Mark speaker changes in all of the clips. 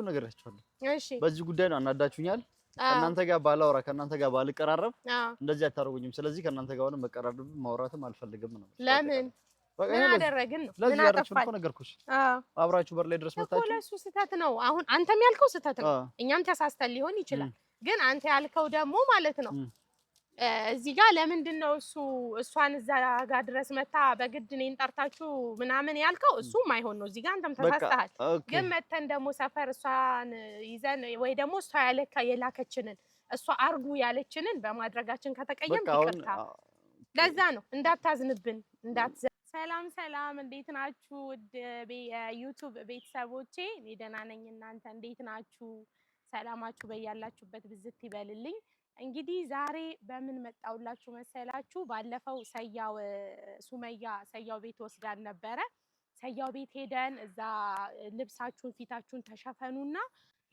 Speaker 1: ነገራችኋለሁ።
Speaker 2: እሺ፣
Speaker 1: በዚህ ጉዳይ ነው አናዳችሁኛል። ከእናንተ ጋር ባላወራ፣ ከእናንተ ጋር ባልቀራረብ እንደዚህ አታደርጉኝም። ስለዚህ ከእናንተ ጋር ሆነ መቀራረብ ማውራትም አልፈልግም ነው።
Speaker 2: ለምን ምን አደረግን ነው?
Speaker 1: ምን አጠፋን እኮ ነገርኩሽ። አብራችሁ በር ላይ ድረስ መጣችሁ
Speaker 2: እኮ ለእሱ ስህተት ነው። አሁን አንተም ያልከው ስህተት ነው፣ እኛም ተሳስተን ሊሆን ይችላል። ግን አንተ ያልከው ደግሞ ማለት ነው እዚህ ጋር ለምንድን ነው እሱ እሷን እዛ ጋር ድረስ መታ በግድ እኔን ጠርታችሁ ምናምን ያልከው? እሱ ማይሆን ነው። እዚህ ጋር አንተም ተሳስተሃል። ግን መተን ደግሞ ሰፈር እሷን ይዘን ወይ ደግሞ እሷ የላከችንን፣ እሷ አርጉ ያለችንን በማድረጋችን ከተቀየም ይቅርታ። ለዛ ነው እንዳታዝንብን እንዳትዘ ሰላም ሰላም፣ እንዴት ናችሁ? ውድ የዩቱብ ቤተሰቦቼ፣ እኔ ደህና ነኝ። እናንተ እንዴት ናችሁ? ሰላማችሁ በያላችሁበት ብዝት ይበልልኝ። እንግዲህ ዛሬ በምን መጣሁላችሁ መሰላችሁ? ባለፈው ሰያው ሱመያ ሰያው ቤት ወስዳን ነበረ። ሰያው ቤት ሄደን እዛ ልብሳችሁን ፊታችሁን ተሸፈኑና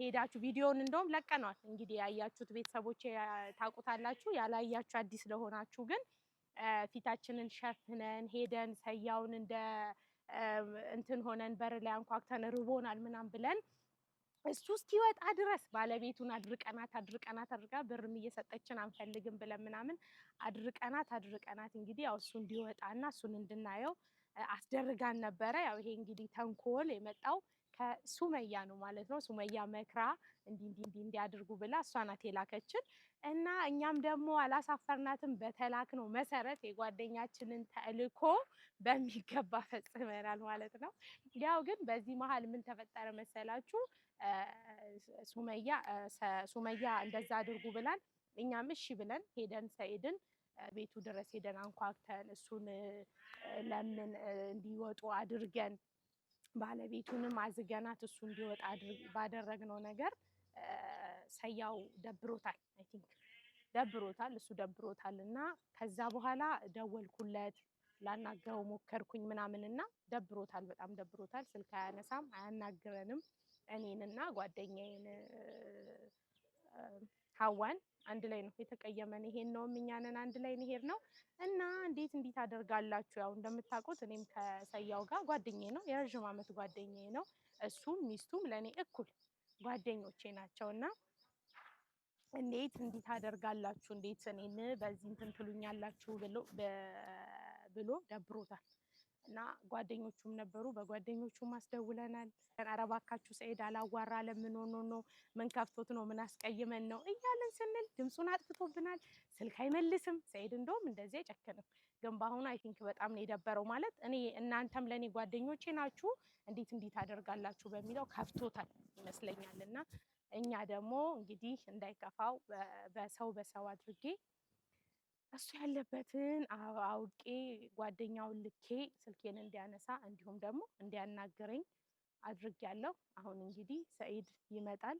Speaker 2: ሄዳችሁ ቪዲዮን እንደውም ለቀነዋል። እንግዲህ ያያችሁት ቤተሰቦቼ ታውቁታላችሁ። ያላያችሁ አዲስ ለሆናችሁ ግን ፊታችንን ሸፍነን ሄደን ሰያውን እንደ እንትን ሆነን በር ላይ አንኳኩተን ርቦናል ምናምን ብለን እሱ እስኪወጣ ድረስ ባለቤቱን አድርቀናት አድርቀናት አድርጋ ብርም እየሰጠችን አንፈልግም ብለን ምናምን አድርቀናት አድርቀናት እንግዲህ ያው እሱ እንዲወጣና እሱን እንድናየው አስደርጋን ነበረ። ያው ይሄ እንግዲህ ተንኮል የመጣው ከሱመያ ነው ማለት ነው። ሱመያ መክራ እንዲህ እንዲህ እንዲህ እንዲያድርጉ ብላ እሷ ናት የላከችን እና እኛም ደግሞ አላሳፈርናትም። በተላክነው መሰረት የጓደኛችንን ተልእኮ በሚገባ ፈጽመናል ማለት ነው። ያው ግን በዚህ መሀል ምን ተፈጠረ መሰላችሁ? ሱመያ እንደዛ አድርጉ ብላን እኛም እሺ ብለን ሄደን ሰኢድን ቤቱ ድረስ ሄደን አንኳኩተን እሱን ለምን እንዲወጡ አድርገን ባለቤቱንም አዝገናት እሱ እንዲወጣ ባደረግነው ነገር ሰያው ደብሮታል። I think ደብሮታል፣ እሱ ደብሮታል። እና ከዛ በኋላ ደወልኩለት፣ ላናግረው ሞከርኩኝ ምናምን እና ደብሮታል፣ በጣም ደብሮታል። ስልክ አያነሳም፣ አያናግረንም። እኔንና ጓደኛዬን ሀዋን አንድ ላይ ነው የተቀየመን። ይሄን ነው እኛንን አንድ ላይ እንሄድ ነው እና እንዴት እንዲህ ታደርጋላችሁ? ያው እንደምታውቁት እኔም ከሰያው ጋር ጓደኛዬ ነው፣ የረዥም ዓመት ጓደኛዬ ነው። እሱም ሚስቱም ለእኔ እኩል ጓደኞቼ ናቸው እና እንዴት እንዲህ ታደርጋላችሁ? እንዴት እኔን በዚህ እንትን ትሉኛላችሁ? ብሎ ደብሮታል። እና ጓደኞቹም ነበሩ። በጓደኞቹም አስደውለናል። ኧረ እባካችሁ ሰኢድ አላዋራ ለምን ሆኖ ነው? ምን ከፍቶት ነው? ምን አስቀይመን ነው እያለን ስንል ድምፁን አጥፍቶብናል። ስልክ አይመልስም። ሰኢድ እንደውም እንደዚህ አይጨክንም፣ ግን በአሁኑ I think በጣም ነው የደበረው። ማለት እኔ እናንተም ለእኔ ጓደኞቼ ናችሁ፣ እንዴት እንዲህ ታደርጋላችሁ በሚለው ከፍቶታል ይመስለኛል። እና እኛ ደግሞ እንግዲህ እንዳይከፋው በሰው በሰው አድርጌ እሱ ያለበትን አውቄ ጓደኛውን ልኬ ስልኬን እንዲያነሳ እንዲሁም ደግሞ እንዲያናግረኝ አድርጌያለሁ። አሁን እንግዲህ ሰኢድ ይመጣል።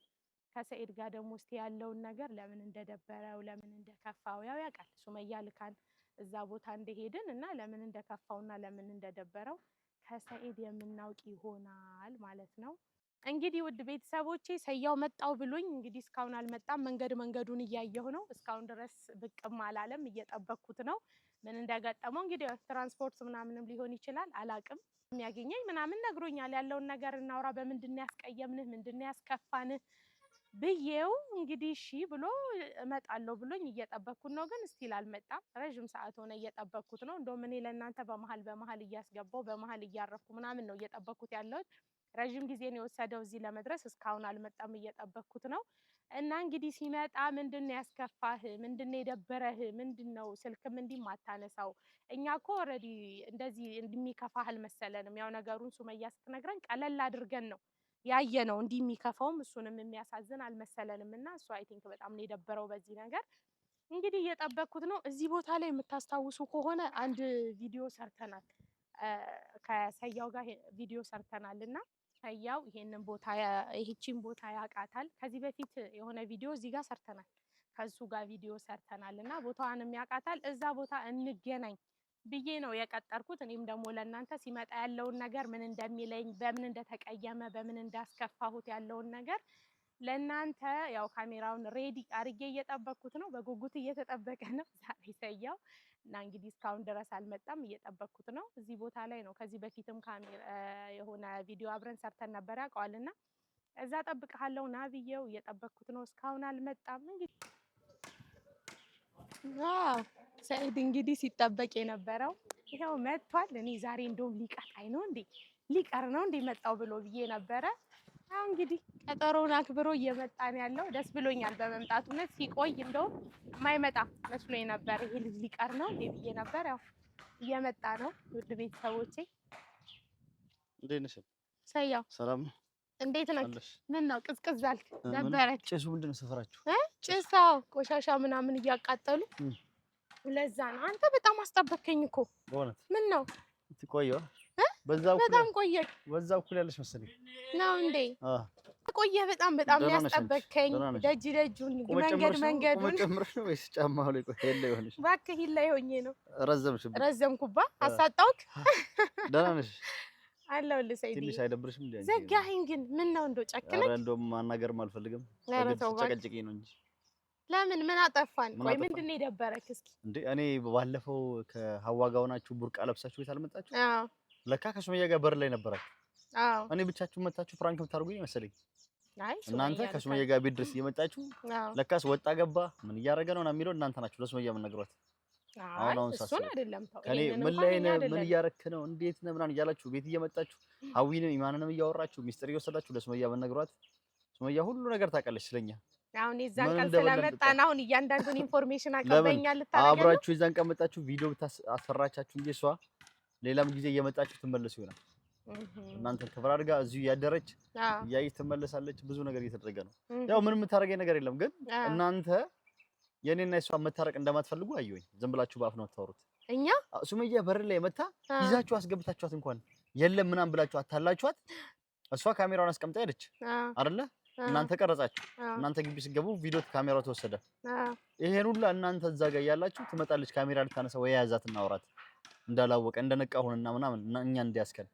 Speaker 2: ከሰኢድ ጋር ደግሞ እስቲ ያለውን ነገር ለምን እንደደበረው ለምን እንደከፋው ያው ያውቃል። ሱመያ ልካን እዛ ቦታ እንደሄድን እና ለምን እንደከፋውና ለምን እንደደበረው ከሰኢድ የምናውቅ ይሆናል ማለት ነው። እንግዲህ ውድ ቤተሰቦቼ ሰያው መጣው ብሎኝ እንግዲህ እስካሁን አልመጣም። መንገድ መንገዱን እያየሁ ነው። እስካሁን ድረስ ብቅም አላለም። እየጠበቅኩት ነው። ምን እንደገጠመው እንግዲህ ትራንስፖርት ምናምንም ሊሆን ይችላል፣ አላቅም። የሚያገኘኝ ምናምን ነግሮኛል። ያለውን ነገር እናውራ፣ በምንድን ነው ያስቀየምንህ፣ ምንድን ነው ያስከፋንህ ብዬው እንግዲህ እሺ ብሎ እመጣለሁ ብሎኝ እየጠበቅኩት ነው። ግን still አልመጣም። ረዥም ሰዓት ሆነ እየጠበቅኩት ነው። እንደውም እኔ ለእናንተ በመሀል በመሀል እያስገባው በመሀል እያረፍኩ ምናምን ነው እየጠበቅኩት ያለሁት። ረዥም ጊዜ ነው የወሰደው እዚህ ለመድረስ። እስካሁን አልመጣም፣ እየጠበቅኩት ነው። እና እንግዲህ ሲመጣ ምንድን ነው ያስከፋህ? ምንድን ነው የደበረህ? ምንድን ነው ስልክም እንዲህ ማታነሳው? እኛ እኮ already እንደዚህ እንደሚከፋህ አልመሰለንም። ያው ነገሩን ሱመያ ስትነግረን ቀለል አድርገን ነው ያየ ነው። እንዲህ የሚከፋውም እሱንም የሚያሳዝን አልመሰለንም። እና እሱ I think በጣም ነው የደበረው በዚህ ነገር። እንግዲህ እየጠበቅኩት ነው። እዚህ ቦታ ላይ የምታስታውሱ ከሆነ አንድ ቪዲዮ ሰርተናል፣ ከሰያው ጋር ቪዲዮ ሰርተናል እና ሰያው ይሄንን ቦታ ይህቺን ቦታ ያውቃታል። ከዚህ በፊት የሆነ ቪዲዮ እዚህ ጋር ሰርተናል፣ ከሱ ጋር ቪዲዮ ሰርተናል እና ቦታዋንም ያውቃታል። እዛ ቦታ እንገናኝ ብዬ ነው የቀጠርኩት። እኔም ደግሞ ለእናንተ ሲመጣ ያለውን ነገር ምን እንደሚለኝ፣ በምን እንደተቀየመ፣ በምን እንዳስከፋሁት ያለውን ነገር ለእናንተ ያው ካሜራውን ready አርጌ እየጠበቅኩት ነው። በጉጉት እየተጠበቀ ነው ዛሬ ሰያው እና እንግዲህ እስካሁን ድረስ አልመጣም፣ እየጠበቅኩት ነው። እዚህ ቦታ ላይ ነው። ከዚህ በፊትም ካሜራ የሆነ ቪዲዮ አብረን ሰርተን ነበር ያውቀዋልና እዛ ጠብቅሃለሁ ና ብዬው እየጠበቅኩት ነው። እስካሁን አልመጣም። እንግዲህ አዎ ሰኢድ እንግዲህ ሲጠበቅ የነበረው ይኸው መጥቷል። እኔ ዛሬ እንደውም ሊቀጣኝ ነው እንዴ ሊቀር ነው እንዴ መጣው ብሎ ብዬ ነበረ። አሁን እንግዲህ ቀጠሮውን አክብሮ እየመጣ ነው ያለው። ደስ ብሎኛል በመምጣቱ። እውነት ሲቆይ እንደውም የማይመጣ መስሎኝ ነበር። ይሄ ልጅ ሊቀር ነው እንዴ ብዬ ነበር። ያው እየመጣ ነው። ውድ ቤተሰቦቼ
Speaker 1: እንዴት ነሽ?
Speaker 2: ሰያው
Speaker 1: ሰላም ነው?
Speaker 2: እንዴት ነህ? ምን ነው ቅዝቅዝ አልክ? ደበረክ?
Speaker 1: ጭሱ ምንድን ነው ሰፈራችሁ?
Speaker 2: ጭሳው ቆሻሻ ምናምን እያቃጠሉ ለዛ ነው። አንተ በጣም አስጠበከኝ እኮ
Speaker 1: በእውነት።
Speaker 2: ምን ነው
Speaker 1: ትቆየዋ?
Speaker 2: በጣም ቆየህ።
Speaker 1: በዛ እኩል ያለሽ መሰለኝ
Speaker 2: ነው እንዴ? ቆየህ በጣም በጣም ያስጠበከኝ። ደጅ ደጁን መንገድ መንገዱን
Speaker 1: ጨምረሽ ነው ወይስ ጫማው ላይ ቆይ heel ላይ ሆነሽ?
Speaker 2: እባክህ heel ላይ ሆኜ ነው።
Speaker 1: ረዘምሽብኝ።
Speaker 2: ረዘምኩባ አሳጣውክ።
Speaker 1: ደህና ነሽ?
Speaker 2: አለሁልህ ሰይድዬ።
Speaker 1: ትንሽ አይደብርሽም እንዴ?
Speaker 2: ዘጋኸኝ ግን ምን ነው እንደው ጨክነህ?
Speaker 1: ኧረ እንደውም ማናገርም አልፈልግም።
Speaker 2: ኧረ ተው እባክህ።
Speaker 1: ጨቀጭቀኝ ነው እንጂ።
Speaker 2: ለምን ምን አጠፋን? ቆይ ምንድን ነው የደበረክ? እስኪ
Speaker 1: እንዴ እኔ ባለፈው ከሀዋ ጋር ሆናችሁ ቡርቃ ለብሳችሁ ቤት አልመጣችሁ?
Speaker 2: አዎ።
Speaker 1: ለካ ከሱመያ ጋር በር ላይ ነበራችሁ።
Speaker 2: አዎ።
Speaker 1: እኔ ብቻችሁን መታችሁ prank የምታደርጉኝ መሰለኝ።
Speaker 2: አይ
Speaker 1: እናንተ ከሱመያ ጋር ቤት ድረስ እየመጣችሁ ለካስ ወጣ ገባ ምን እያደረገ ነው የሚለው እናንተ ናችሁ ለሱመያ የምትነግሯት።
Speaker 2: አሁን አሁን እሱን አይደለም ተው፣
Speaker 1: ከኔ ምን ላይ ነህ፣ ምን እያረክ ነው፣ እንዴት ነህ ምናምን እያላችሁ ቤት እየመጣችሁ ሀዊንም ኢማንንም እያወራችሁ ሚስጥር እየወሰዳችሁ ለሱመያ የምትነግሯት። ሱመያ ሁሉ ነገር ታውቃለች ስለኛ።
Speaker 2: አሁን የዛን ቀን ስለመጣን አሁን እያንዳንዱን information አቀበኛ ልታረገ
Speaker 1: አብራችሁ የዛን ቀን መጣችሁ ቪዲዮ አሰራቻችሁ እንጂ እሷ ሌላም ጊዜ እየመጣችሁ ትመለሱ ይሆናል። እናንተ ክብር አድርጋ እዚሁ እያደረች እያየች ትመለሳለች። ብዙ ነገር እየተደረገ ነው። ያው ምንም የምታደርገኝ ነገር የለም፣ ግን እናንተ የኔና የሷ መታረቅ እንደማትፈልጉ አየሁኝ። ዝም ብላችሁ በአፍ ነው የምታወሩት።
Speaker 2: እኛ
Speaker 1: ሱመያ በር ላይ መታ ይዛችሁ አስገብታችኋት እንኳን የለም ምናምን ብላችሁ አታላችኋት። እሷ ካሜራውን አስቀምጣ ሄደች አይደለ? እናንተ ቀረጻችሁ። እናንተ ግቢ ስትገቡ ቪዲዮ ካሜራው ተወሰደ። ይሄን ሁሉ እናንተ እዛ ጋር እያላችሁ ትመጣለች ካሜራ ልታነሳ ወይ ያዛት እናውራት እንዳላወቀ እንደነቃ ሆነና ምናምን እኛ እንዲያስከን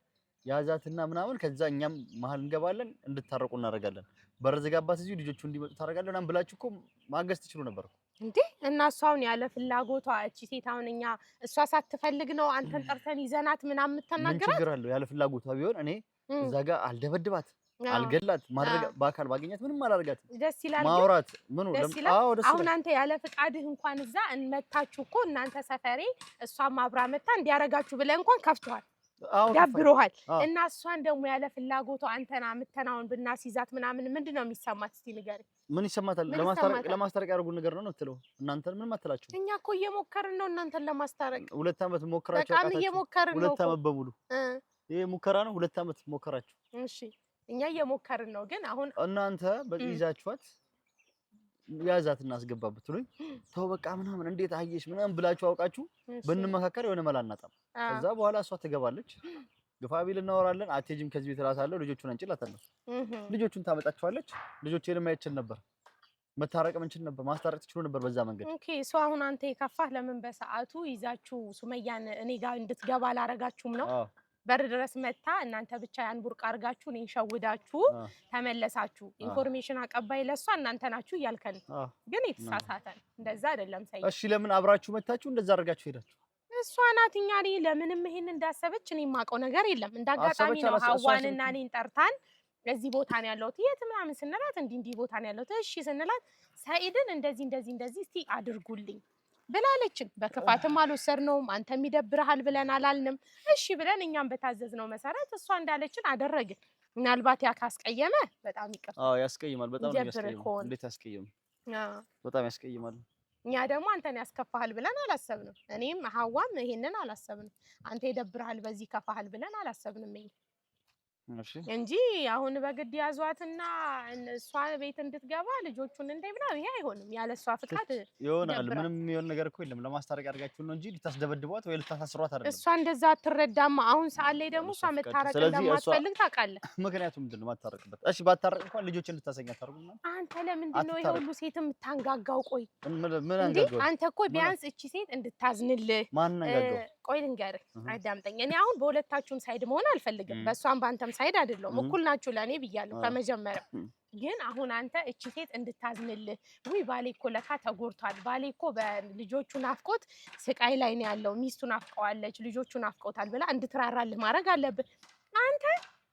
Speaker 1: ያዛትና ምናምን ከዛ እኛም መሀል እንገባለን እንድታረቁ እናደርጋለን። በር ዝጋባት እዚሁ ልጆቹ እንዲመጡ ታደርጋለህ ምናምን ብላችሁ እኮ ማገዝ ትችሉ ነበር እኮ
Speaker 2: እንዴ። እና እሷ አሁን ያለ ፍላጎቷ እቺ ሴት አሁን እኛ እሷ ሳትፈልግ ነው አንተን ጠርተን ይዘናት ምናምን የምትናገራት።
Speaker 1: ምን ችግር አለው? ያለ ፍላጎቷ ቢሆን እኔ እዛ ጋር አልደበድባት አልገላት ማድረግ በአካል ባገኛት ምንም አላደርጋትም።
Speaker 2: ደስ ይላል
Speaker 1: ማውራት ምኑ
Speaker 2: ደስ ይላል። አሁን አንተ ያለ ፍቃድህ እንኳን እዛ እንመታችሁ እኮ እናንተ ሰፈሬ እሷም አብራ መታ እንዲያረጋችሁ ብለህ እንኳን ከፍቷል፣ ደብሮሃል። እና እሷን ደግሞ ያለ ፍላጎቷ አንተና ምተናውን ብናስይዛት ምናምን ምንድን ነው የሚሰማት? እስቲ ንገረኝ።
Speaker 1: ምን ይሰማታል? ለማስታረቅ ያደርጉ ነገር ነው የምትለው። እናንተን ምንም አትላችሁ።
Speaker 2: እኛ እኮ እየሞከርን ነው እናንተን ለማስታረቅ።
Speaker 1: 2 ዓመት ሞከራችሁ፣
Speaker 2: በጣም እየሞከርን ነው።
Speaker 1: 2 ዓመት በሙሉ ይሄ ሙከራ ነው። 2 ዓመት ሞከራችሁ።
Speaker 2: እሺ እኛ እየሞከርን ነው፣ ግን አሁን
Speaker 1: እናንተ በይዛችኋት ያዛት እናስገባበት ብትሉኝ ተው በቃ ምናምን እንዴት አየሽ ምናምን ብላችሁ አውቃችሁ ብንመካከር የሆነ መላ አናጣም። ከዛ በኋላ እሷ ትገባለች፣ ግፋ ቢል እናወራለን። አትሄጂም ከዚህ ቤት እላታለሁ። ልጆቹን አንቺ እላታለሁ። ልጆቹን ታመጣቸዋለች። ልጆቼንም ማየት እችል ነበር፣ መታረቅም እንችል ነበር፣ ማስታረቅ ትችሉ ነበር በዛ መንገድ።
Speaker 2: okay so አሁን አንተ የከፋህ ለምን በሰዓቱ ይዛችሁ ሱመያን እኔ ጋር እንድትገባ አላረጋችሁም ነው? በር ድረስ መታ እናንተ ብቻ ያን ቡርቃ አድርጋችሁ እኔን ሸውዳችሁ ተመለሳችሁ። information አቀባይ ለሷ እናንተ ናችሁ እያልከን ግን የተሳሳተ እንደዛ አይደለም። ሳይ
Speaker 1: እሺ፣ ለምን አብራችሁ መታችሁ እንደዛ አድርጋችሁ ሄዳችሁ?
Speaker 2: እሷ ናት። እኛ እኔ ለምንም ይሄን እንዳሰበች እኔ የማውቀው ነገር የለም። እንዳጋጣሚ ነው ሀዋንና እኔን ጠርታን እዚህ ቦታ ነው ያለሁት የት ምናምን ስንላት እንዲህ እንዲህ ቦታ ነው ያለሁት እሺ ስንላት ሰኢድን እንደዚህ እንደዚህ እንደዚህ እስቲ አድርጉልኝ ብላለችን። በክፋትም አልወሰድነውም። አንተም ይደብርሃል ብለን አላልንም። እሺ ብለን እኛም በታዘዝነው መሰረት እሷ እንዳለችን አደረግን። ምናልባት ያ ካስቀየመ በጣም ይቅርታ።
Speaker 1: አዎ ያስቀይማል። በጣም ነው ያስቀይማል። እንዴት ያስቀይም? በጣም ያስቀይማል።
Speaker 2: እኛ ደግሞ አንተን ያስከፋሃል ብለን አላሰብንም። እኔም ሀዋም ይሄንን አላሰብንም። አንተ ይደብርሃል በዚህ ከፋሃል ብለን አላሰብንም እንጂ አሁን በግድ ያዟትና እሷ ቤት እንድትገባ ልጆቹን እንደ ምናምን ይሄ አይሆንም። ያለ እሷ ፍቃድ
Speaker 1: ይሆናል። ምንም የሚሆን ነገር እኮ የለም። ለማስታረቅ አድርጋችሁ ነው እንጂ ልታስደበድቧት ወይ ልታሳስሯት አይደለም።
Speaker 2: እሷ እንደዛ አትረዳማ። አሁን ሰዓት ላይ ደግሞ እሷ መታረቅ እንደማትፈልግ ታውቃለህ።
Speaker 1: ምክንያቱም ምንድን ነው የማታረቅበት? እሺ ባታረቅ እንኳን ልጆችን ልታሰኛ ታርጉና
Speaker 2: አንተ ለምንድን ነው ይሄ ሁሉ ሴት የምታንጋጋው? ቆይ
Speaker 1: ምን አንጋጋው?
Speaker 2: አንተ እኮ ቢያንስ እቺ ሴት እንድታዝንልህ
Speaker 1: ማን አንጋጋው?
Speaker 2: ቆይ ልንገርህ፣ አዳምጠኝ። እኔ አሁን በሁለታችሁም side መሆን አልፈልግም። በእሷም በአንተም side አይደለሁም። እኩል ናችሁ ለእኔ ብያለሁ ከመጀመሪያው። ግን አሁን አንተ እቺ ሴት እንድታዝንልህ፣ ውይ ባሌ እኮ ለካ ተጎድቷል፣ ባሌ እኮ በልጆቹ ናፍቆት ስቃይ ላይ ነው ያለው፣ ሚስቱ ናፍቀዋለች፣ ልጆቹ ናፍቀውታል ብላ እንድትራራልህ ማድረግ አለብህ። አንተ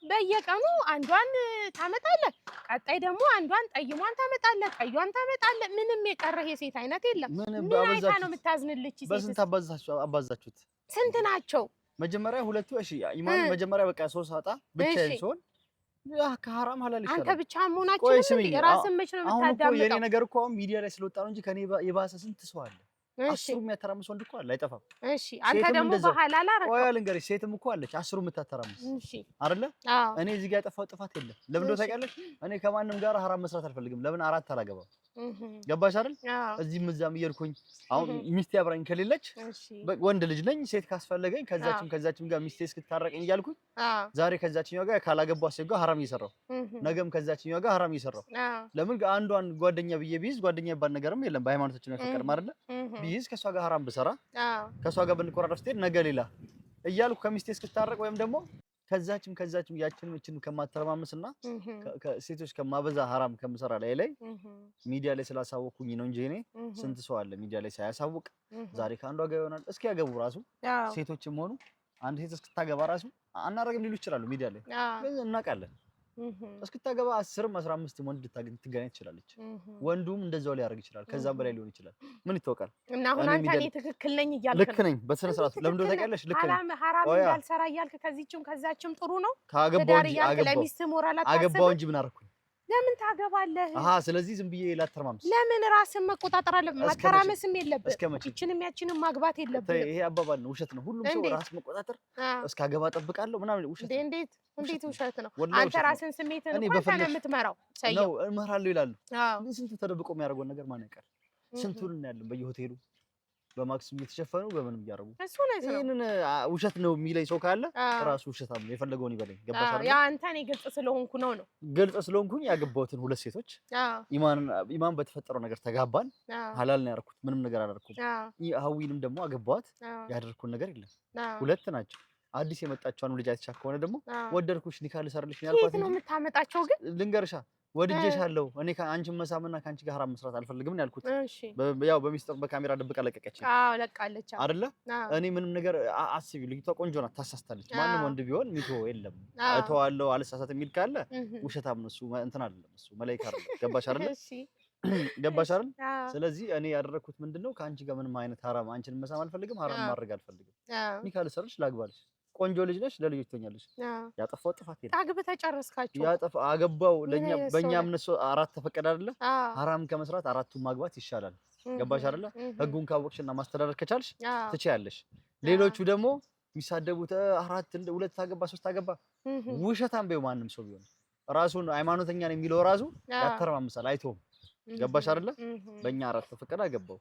Speaker 2: በየቀኑ አንዷን ታመጣለህ፣ ቀጣይ ደግሞ አንዷን ጠይሟን ታመጣለህ፣ ቀዩን ታመጣለህ። ምንም የቀረህ የሴት አይነት የለም። ምን አይታ ነው የምታዝንልች? ሴት
Speaker 1: በስንት አባዛችሁት?
Speaker 2: ስንት ናቸው?
Speaker 1: መጀመሪያ ሁለቱ። እሺ ኢማን መጀመሪያ በቃ ሶስት አጣ ብቻዬን ስሆን ከሀራም ሀላል ይሻላል።
Speaker 2: አንተ ብቻ መሆናችን ራስን መች ነው የምታዳምጠው?
Speaker 1: የኔ ነገር እኮ አሁን ሚዲያ ላይ ስለወጣ ነው እንጂ ከኔ የባሰ ስንት ሰው አለ። አስሩ የሚያተራምስ ወንድ እኮ አለ፣ አይጠፋም።
Speaker 2: እሺ አንተ ደግሞ በሐላል አረከው።
Speaker 1: ቆይ ልንገርሽ፣ ሴትም እኮ አለች አስሩ የምታተራምስ።
Speaker 2: እሺ
Speaker 1: አይደለ? እኔ እዚህ ጋር ያጠፋው ጥፋት የለም። ለምን እንደው ታውቂያለሽ? እኔ ከማንም ጋር ሀራም መስራት አልፈልግም። ለምን አራት አላገባም? ገባሽ አይደል? እዚህም እዛም እየሄድኩኝ አሁን ሚስቴ አብራኝ ከሌለች ወንድ ልጅ ነኝ። ሴት ካስፈለገኝ ከዛችም ከዛችም ጋር ሚስቴ እስክታረቀኝ እያልኩኝ ዛሬ ከዛችኛው ጋር ካላገባሁ ሴት ጋር ሀራም እየሰራሁ ነገም ከዛችኛው ጋር ሀራም እየሰራሁ ለምን አንዷን ጓደኛ ብዬ ቢይዝ ጓደኛ ይባል ነገርም የለም በሃይማኖታችን አይፈቀድም አይደለ? ቢይዝ ከእሷ ጋር ሀራም ብሰራ ከእሷ ጋር ብንቆራረፍ ስትሄድ ነገ ሌላ እያልኩ ከሚስቴ እስክታረቅ ወይም ደግሞ ከዛችም ከዛችም ያችንም እችንም ከማተረማመስና ሴቶች ከማበዛ ሀራም ከምሰራ ላይ ላይ ሚዲያ ላይ ስላሳወቅኩኝ ነው እንጂ እኔ ስንት ሰው አለ ሚዲያ ላይ ሳያሳውቅ ዛሬ ከአንዷ ጋር ይሆናል። እስኪ ያገቡ ራሱ ሴቶችም ሆኑ አንድ ሴት እስክታገባ ራሱ አናረግም ሊሉ ይችላሉ። ሚዲያ ላይ ግን እናውቃለን። እስክታገባ 10 15 ወንድ ልትገናኝ ትችላለች። ወንዱም እንደዛው ሊያደርግ ይችላል። ከዛም በላይ ሊሆን ይችላል። ምን ይታወቃል?
Speaker 2: እና አሁን አንተ እኔ ትክክል ነኝ እያልክ
Speaker 1: ልክ ነኝ በስነ ስርዓቱ። ለምን እንደው ታውቂያለሽ? ልክ ነኝ።
Speaker 2: ሐራም እንዳልሰራ እያልክ ከዚህችም ከዛችም ጥሩ ነው።
Speaker 1: ካገባው እንጂ
Speaker 2: ለሚስትህ ሞራል አታስብም?
Speaker 1: አገባው እንጂ ምን አደረኩኝ?
Speaker 2: ለምን ታገባለህ?
Speaker 1: አሃ ስለዚህ ዝም ብዬ ላተረማምስ?
Speaker 2: ለምን ራስን መቆጣጠር አለብህ። ማተራመስም የለብህም። ይችንም ያችንም ማግባት የለብህም።
Speaker 1: ይሄ አባባል ነው፣ ውሸት ነው። ሁሉም ሰው ራስ መቆጣጠር እስካገባ እጠብቃለሁ ምናምን ውሸት ነው።
Speaker 2: እንዴት እንዴት ውሸት ነው? አንተ ራስን ስሜትን እንኳን አንተ ነህ የምትመራው።
Speaker 1: ነው እመራለሁ ይላሉ። ግን ስንቱ ተደብቆ የሚያደርገውን ነገር ማን ያውቃል? ስንቱን እናያለን በየሆቴሉ በማክስም እየተሸፈኑ በምንም እያደረጉ ይሄንን ውሸት ነው የሚለኝ ሰው ካለ ራሱ ውሸታም ነው፣ የፈለገውን ይበለኝ። ገባሽ አይደል?
Speaker 2: ያ አንተ እኔ ግልጽ ስለሆንኩ ነው ነው
Speaker 1: ግልጽ ስለሆንኩኝ ያገባሁትን ሁለት ሴቶች ኢማን በተፈጠረው ነገር ተጋባን። ሀላል ነው ያደረኩት፣ ምንም ነገር አላደረኩም። ሀዊንም ደግሞ አገባኋት፣ ያደረኩት ነገር የለም። ሁለት ናቸው። አዲስ የመጣችዋን ልጅ አይተሻት ከሆነ ደግሞ ወደድኩሽ ኒካ ልሰርልሽ ነው ያልኳት።
Speaker 2: ነው የምታመጣቸው ግን
Speaker 1: ልንገርሻ ወድጄሻለሁ እኔ ከአንቺን መሳምና ከአንቺ ጋር ሐራም መስራት አልፈልግም ነው ያልኩት። ያው በሚስጥር በካሜራ ደብቃ ለቀቀች።
Speaker 2: አዎ ለቃለች
Speaker 1: አይደለ? እኔ ምንም ነገር አስቢ፣ ልጅቷ ቆንጆ ናት፣ ታሳስታለች። ማንም ወንድ ቢሆን ሚቶ የለም እተዋለሁ አልሳሳት የሚል ካለ ውሸታም ነው እሱ። እንትን አይደለም እሱ መላኢካ አይደለም። ገባሽ አይደለ? ገባሽ አይደል? ስለዚህ እኔ ያደረኩት ምንድነው ከአንቺ ጋር ምንም አይነት ሐራም አንቺን መሳም አልፈልግም፣ ሐራም ማድረግ አልፈልግም። ኒካ ልሰርልሽ ላግባልሽ ቆንጆ ልጅ ነሽ፣ ለልጆች ትሆኛለሽ። ያጠፋው ጥፋት የለም።
Speaker 2: አግብተህ ጨረስካቸው?
Speaker 1: ያጠፋ አገባው። ለኛ በእኛ እምነት አራት ተፈቀደ አይደለ? ሐራም ከመስራት አራቱን ማግባት ይሻላል። ገባሽ አይደለ? ህጉን ካወቅሽና ማስተዳደር ከቻልሽ ትችያለሽ። ሌሎቹ ደግሞ የሚሳደቡት አራት ሁለት አገባ ሶስት አገባ ውሸታም ቢሆን ማንም ሰው ቢሆን ራሱን ሃይማኖተኛ ነው የሚለው ራሱ ያተረማምሳል፣ አይተውም። ገባሽ አይደለ? በእኛ አራት ተፈቀደ አገባው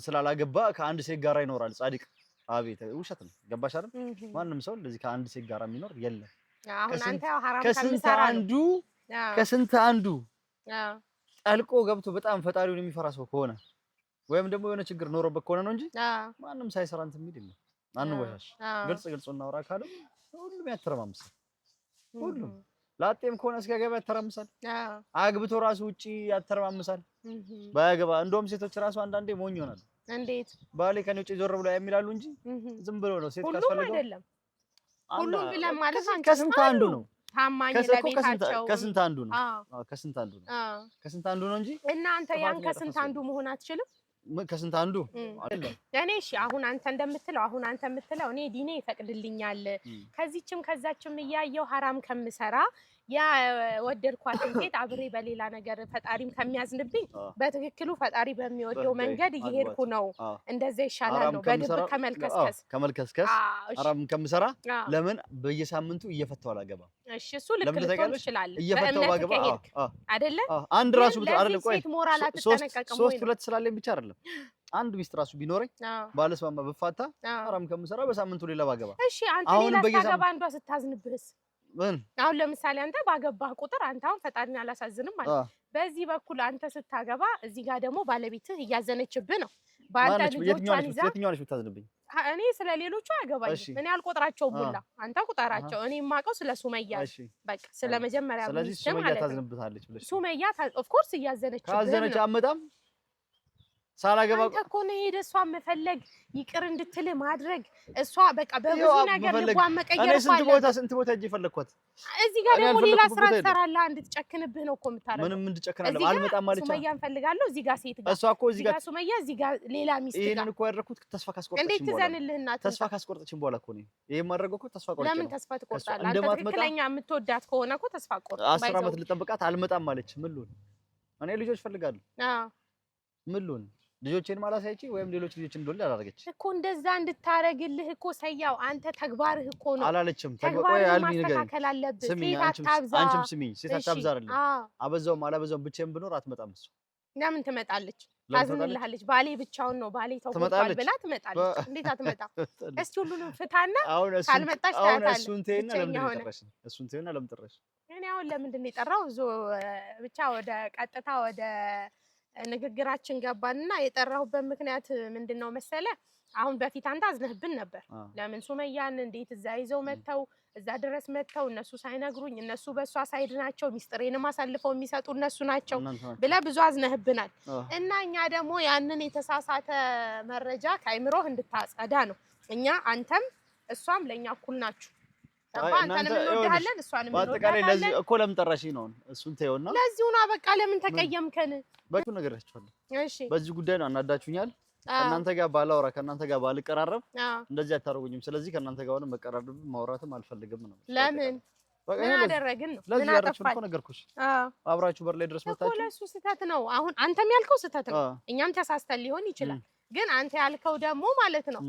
Speaker 1: ስላላገባ ከአንድ ሴት ጋራ ይኖራል ጻድቅ አቤት ውሸት ነው። ገባሽ አይደል? ማንም ሰው እንደዚህ ከአንድ ሴት ጋር የሚኖር የለም።
Speaker 2: አሁን አንተ ሐራም
Speaker 1: ከስንት አንዱ ከስንት አንዱ ጠልቆ ገብቶ በጣም ፈጣሪውን የሚፈራ ሰው ከሆነ ወይም ደግሞ የሆነ ችግር ኖሮበት ከሆነ ነው እንጂ ማንም ሳይሰራ እንትን የሚል የለም። አንወሻሽ፣ ግልጽ ግልጽ እናውራ ካለ ሁሉም ያተረማምሳል። ሁሉም ላጤም ከሆነ እስኪያገባ ያተራምሳል። አግብቶ ራሱ ውጪ ያተረማምሳል። ባያገባ እንደውም ሴቶች ራሱ አንዳንዴ ሞኝ ይሆናሉ።
Speaker 2: እንዴት
Speaker 1: ባሌ ከኔ ውጪ ዞር ብሎ የሚላሉ እንጂ ዝም ብሎ ነው። ሴት ካስፈለገው
Speaker 2: አይደለም ሁሉም ብለን ማለት አንቺ
Speaker 1: ከስንት አንዱ ነው
Speaker 2: ታማኝ ለቤታቸው
Speaker 1: ከስንት አንዱ ነው። አዎ ከስንት አንዱ ነው። ከስንት አንዱ ነው እንጂ
Speaker 2: እና አንተ ያን ከስንት አንዱ መሆን አትችልም።
Speaker 1: ከስንት አንዱ አይደለም።
Speaker 2: እኔ እሺ፣ አሁን አንተ እንደምትለው አሁን አንተ የምትለው እኔ ዲኔ ይፈቅድልኛል ከዚችም ከዛችም እያየው ሐራም ከምሰራ ያ ወደድኳትን ሴት አብሬ በሌላ ነገር ፈጣሪም ከሚያዝንብኝ በትክክሉ ፈጣሪ በሚወደው መንገድ እየሄድኩ ነው። እንደዛ ይሻላል ነው በድብቅ ከመልከስከስ
Speaker 1: ከመልከስከስ ሐራም ከምሰራ ለምን በየሳምንቱ እየፈታው አላገባም?
Speaker 2: እሺ እሱ ልክ ልትሆን ትችላለህ።
Speaker 1: እየፈታው ባገባ
Speaker 2: አይደለ
Speaker 1: አንድ ራሱ አይደለም። ቆይ
Speaker 2: ሞራል አትጠነቀቅም
Speaker 1: ወይ? ሶስት ሁለት ስላለኝ ብቻ አይደለም አንድ ሚስት ራሱ ቢኖረኝ ባለስማማ ብፋታ ሐራም ከምሰራ በሳምንቱ ሌላ ባገባ።
Speaker 2: እሺ አንተ ሌላ ስታገባ አንዷ ስታዝንብህስ
Speaker 1: ምን?
Speaker 2: አሁን ለምሳሌ አንተ ባገባህ ቁጥር አንተ አሁን ፈጣሪን አላሳዝንም ማለት በዚህ በኩል አንተ ስታገባ እዚህ ጋር ደግሞ ባለቤትህ እያዘነችብህ ነው። በአንተ ልጆቿን ይዛ
Speaker 1: የትኛዋ ነች የምታዝንብኝ?
Speaker 2: እኔ ስለ ሌሎቹ አያገባኝም። እኔ አልቆጥራቸውም ሁላ አንተ ቁጠራቸው። እኔ የማውቀው ስለ ሱመያ በቃ ስለ መጀመሪያ
Speaker 1: ስለዚህ ሱመያ ታዝንብታለች ብለሽ
Speaker 2: ሱመያ of course እያዘነችብህ
Speaker 1: ካዘነች አመጣም ሳላገባ
Speaker 2: አንተ እኮ ነው ሄደህ እሷን መፈለግ ይቅር እንድትል ማድረግ። እሷ በቃ በብዙ ነገር ልቧን መቀየር
Speaker 1: እኔ ስንት ቦታ ስንት ቦታ ሂጅ ፈለግኳት።
Speaker 2: እዚህ ጋር ደግሞ ሌላ ስራ ትሰራለህ። እንድትጨክንብህ ነው እኮ የምታደርገው።
Speaker 1: ምንም እንድጨክን አለ አልመጣም አለች።
Speaker 2: ሱመያን እፈልጋለሁ እዚህ ጋር ሴት ጋር
Speaker 1: እሷ እኮ እዚህ ጋር
Speaker 2: ሱመያ፣ እዚህ ጋር ሌላ ሚስት ጋር።
Speaker 1: ይሄንን እኮ ያደረኩት ተስፋ ካስቆረጠችኝ
Speaker 2: እንዴት ትዘንልህ እናት?
Speaker 1: ተስፋ ካስቆረጠችኝ በኋላ እኮ ነው ይሄ የማደርገው እኮ ተስፋ ቆርጬ።
Speaker 2: ለምን ተስፋ ትቆርጣለህ? አንተ ትክክለኛ የምትወዳት ከሆነ እኮ ተስፋ ቆርጥ።
Speaker 1: 10 ዓመት ልጠብቃት አልመጣም አለች። ምን ልሁን እኔ? ልጆች እፈልጋለሁ። ምን ልሁን? ልጆቼን ማላሳይቺ ወይም ሌሎች ልጆች እንደወልድ አላደረገች
Speaker 2: እኮ። እንደዛ እንድታረግልህ እኮ ሰያው፣ አንተ ተግባርህ እኮ ነው።
Speaker 1: አላለችም።
Speaker 2: ተግባርህ ማስተካከል አለብህ። ሴት አታብዛ።
Speaker 1: አንቺም ስሚኝ፣ ሴት አታብዛ አይደለም። አበዛውም አላበዛውም ብቻዬን ብኖር አትመጣም። እሱ
Speaker 2: ለምን ትመጣለች? ታዝንልሃለች። ባሌ ብቻውን ነው ባሌ ተጎድቷል ብላ ትመጣለች። እንዴት አትመጣም? እስቲ ሁሉንም ፍታና ካልመጣች ታያታለህ።
Speaker 1: እሱን ተይና ለምንድን ነው የጠራሽ? እሱን ተይና ለምን ጠራሽ?
Speaker 2: እኔ አሁን ለምንድን ነው የጠራው? ብቻ ወደ ቀጥታ ወደ ንግግራችን ገባንና የጠራሁበት ምክንያት ምንድን ነው መሰለ? አሁን በፊት አንተ አዝነህብን ነበር። ለምን ሱመያን እንዴት እዛ ይዘው መተው እዛ ድረስ መተው እነሱ ሳይነግሩኝ፣ እነሱ በእሷ side ናቸው፣ ሚስጥሬንም አሳልፈው የሚሰጡ እነሱ ናቸው ብለህ ብዙ አዝነህብናል። እና እኛ ደግሞ ያንን የተሳሳተ መረጃ ከአይምሮህ እንድታጸዳ ነው። እኛ አንተም እሷም ለእኛ እኩል ናችሁ። አንተንም እንወድሃለን እሷንም እንወድሃለን።
Speaker 1: እኮ ለምን ጠራሽኝ ነው? እሱን ተይውና
Speaker 2: ለዚሁ ነው በቃ። ለምን ተቀየምከን?
Speaker 1: በቃ ነገራችኋለሁ። እሺ በዚህ ጉዳይ ነው አናዳችሁኛል። ከእናንተ ጋር ባላወራ ከእናንተ ጋር ባልቀራረብ እንደዚህ አታደርጉኝም። ስለዚህ ከእናንተ ጋር ሆነ መቀራረብ ማውራትም አልፈልግም ነው።
Speaker 2: ለምን ምን አደረግን ነው? ምን አጠፋን
Speaker 1: እኮ ነገርኩሽ። አብራችሁ በር ላይ ድረስ መጣችሁ
Speaker 2: እኮ ለእሱ ስህተት ነው። አሁን አንተም ያልከው ስህተት ነው፣ እኛም ተሳስተን ሊሆን ይችላል። ግን አንተ ያልከው ደግሞ ማለት ነው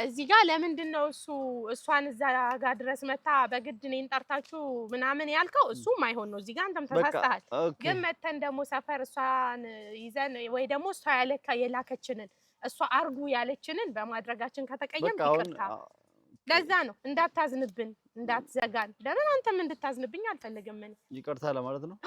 Speaker 2: እዚህ ጋር ለምንድን ነው እሱ እሷን እዛ ጋር ድረስ መታ በግድ እኔን ጠርታችሁ ምናምን ያልከው? እሱ ማይሆን ነው። እዚህ ጋር አንተም ተሳስተሃል። ግን መተን ደግሞ ሰፈር እሷን ይዘን ወይ ደግሞ እሷ የላከችንን እሷ አርጉ ያለችንን በማድረጋችን ከተቀየም ይቅርታ። ለዛ ነው እንዳታዝንብን፣ እንዳትዘጋን። ለምን አንተም እንድታዝንብኝ አልፈልግም። እኔ
Speaker 1: ይቅርታ ለማለት ነው።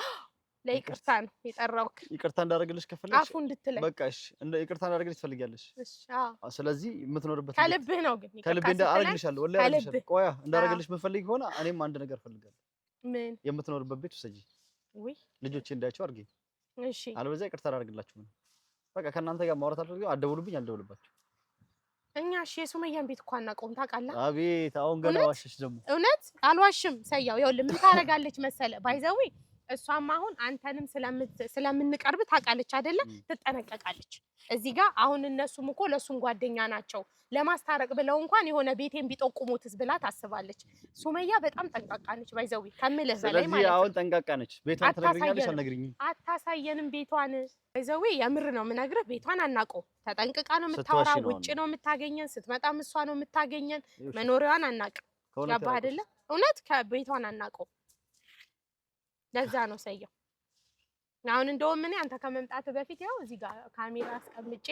Speaker 2: ለይቅርታ ነው የጠራሁት።
Speaker 1: ይቅርታ እንዳደረግልሽ ከፈለግሽ
Speaker 2: አፉ እንድትለኝ
Speaker 1: በቃ እሺ፣ እንደ ይቅርታ እንዳደረግልሽ ትፈልጊያለሽ።
Speaker 2: እሺ፣ አዎ።
Speaker 1: ስለዚህ የምትኖርበት
Speaker 2: ከልብህ ነው ግን
Speaker 1: ከልብህ እንዳደረግልሻለሁ፣ ወላሂ አደረግልሻለሁ። ቆያ እንዳደረግልሽ የምትፈልጊ ከሆነ እኔም አንድ ነገር እፈልጋለሁ።
Speaker 2: ምን?
Speaker 1: የምትኖርበት ቤት ውሰጂ።
Speaker 2: ውይ፣
Speaker 1: ልጆቼ እንዳያቸው አድርጊ።
Speaker 2: እሺ፣
Speaker 1: አለበለዚያ ይቅርታ አላደርግላችሁም። በቃ ከእናንተ ጋር ማውራት አልፈልግም። አትደውሉብኝ፣ አልደውልባችሁ።
Speaker 2: እኛ እሺ፣ የሱመያን ቤት እኮ አናውቀውም ታውቃለህ።
Speaker 1: አቤት፣ አሁን ገና ዋሸሽ ደግሞ።
Speaker 2: እውነት አልዋሽም። ሰያው ይኸውልህ፣ ምን ታደርጋለች መሰለህ by the way እሷም አሁን አንተንም ስለምንቀርብ ታውቃለች አይደለ? ትጠነቀቃለች። እዚህ ጋር አሁን እነሱም እኮ ለእሱም ጓደኛ ናቸው። ለማስታረቅ ብለው እንኳን የሆነ ቤቴን ቢጠቁሙትስ ብላ ታስባለች። ሱመያ በጣም ጠንቃቃ ነች፣ by the way ከምልህ በላይ ማለት
Speaker 1: ነው። አሁን ጠንቃቃ ነች። ቤቷን ትነግሪኛለሽ አልነግሪኝም?
Speaker 2: አታሳየንም ቤቷን። by the way የምር ነው የምነግርህ፣ ቤቷን አናውቀውም። ተጠንቅቃ ነው የምታወራ። ውጭ ነው የምታገኘን፣ ስትመጣም እሷ ነው የምታገኘን። መኖሪያዋን አናውቅም። ገባህ አይደለ? እውነት ከቤቷን አናውቀውም። ለዛ ነው ሰየው። አሁን እንደውም እኔ አንተ ከመምጣት በፊት ያው እዚህ ጋር ካሜራ አስቀምጬ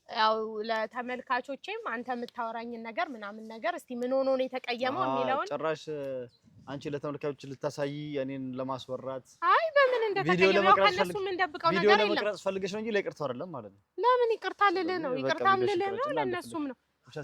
Speaker 2: ያው ለተመልካቾቼም አንተ የምታወራኝን ነገር ምናምን ነገር እስቲ ምን ሆኖ ነው የተቀየመው የሚለውን
Speaker 1: ጭራሽ አንቺ ለተመልካቾች ልታሳይ እኔን ለማስወራት
Speaker 2: አይ በምን እንደተቀየመው ያው ከእነሱ የምንደብቀው ነገር የለም።
Speaker 1: ቪዲዮ ለመቅረጽ ፈልገሽ ነው እንጂ ለይቅርታ አይደለም ማለት ነው።
Speaker 2: ለምን ይቅርታ ልልህ ነው? ይቅርታም ልልህ ነው ለእነሱም ነው።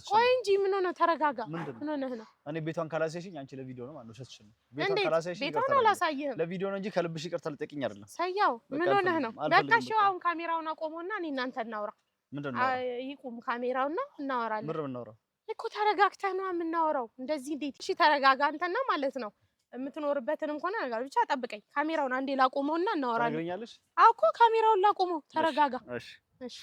Speaker 2: ቆይ እንጂ ምን ሆነህ ተረጋጋ። ምን ሆነህ ነው?
Speaker 1: እኔ ቤቷን ካላሳየሽኝ አንቺ ለቪዲዮ ነው ማለት ነው። ውሸትሽን ነው።
Speaker 2: ቤቷን ካላሳየሽኝ ቤቷን አላሳየህም።
Speaker 1: ለቪዲዮ ነው እንጂ ከልብሽ ይቅርታ ልጠይቅኝ አይደለም።
Speaker 2: ሰያው ምን ሆነህ ነው? በቃ እሺ፣ አሁን ካሜራውን አቆመውና እኔ እናንተ እናውራ።
Speaker 1: ምንድን ነው
Speaker 2: ይቁም ካሜራውና እናወራለን።
Speaker 1: ምንድን ነው የምናወራው
Speaker 2: እኮ? ተረጋግተህ ነው የምናወራው። እንደዚህ እንዴት? እሺ ተረጋጋ አንተና ማለት ነው የምትኖርበትንም ሆነ ነገር ብቻ ጠብቀኝ። ካሜራውን አንዴ ላቆመውና እናወራለን።
Speaker 1: ታገኛለሽ?
Speaker 2: አዎ እኮ ካሜራውን ላቆመው። ተረጋጋ።
Speaker 1: እሺ፣ እሺ።